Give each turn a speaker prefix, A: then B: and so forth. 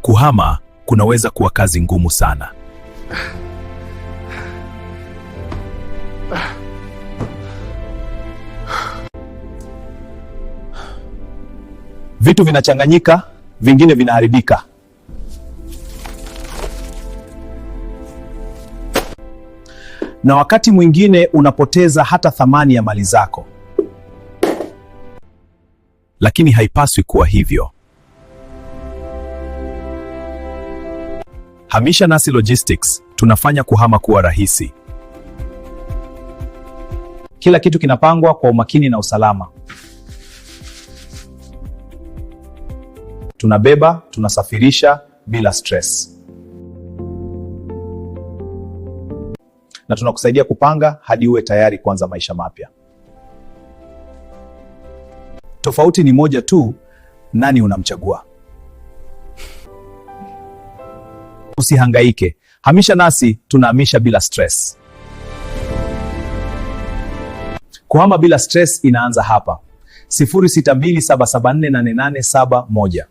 A: Kuhama kunaweza kuwa kazi ngumu sana. Vitu vinachanganyika, vingine vinaharibika. Na wakati mwingine unapoteza hata thamani ya mali zako. Lakini haipaswi kuwa hivyo. Hamisha Nasi Logistics, tunafanya kuhama kuwa rahisi. Kila kitu kinapangwa kwa umakini na usalama. Tunabeba, tunasafirisha bila stress. Na tunakusaidia kupanga hadi uwe tayari kuanza maisha mapya. Tofauti ni moja tu, nani unamchagua? Usihangaike. Hamisha nasi, tunahamisha bila stress. Kuhama bila stress inaanza hapa. 0627748871.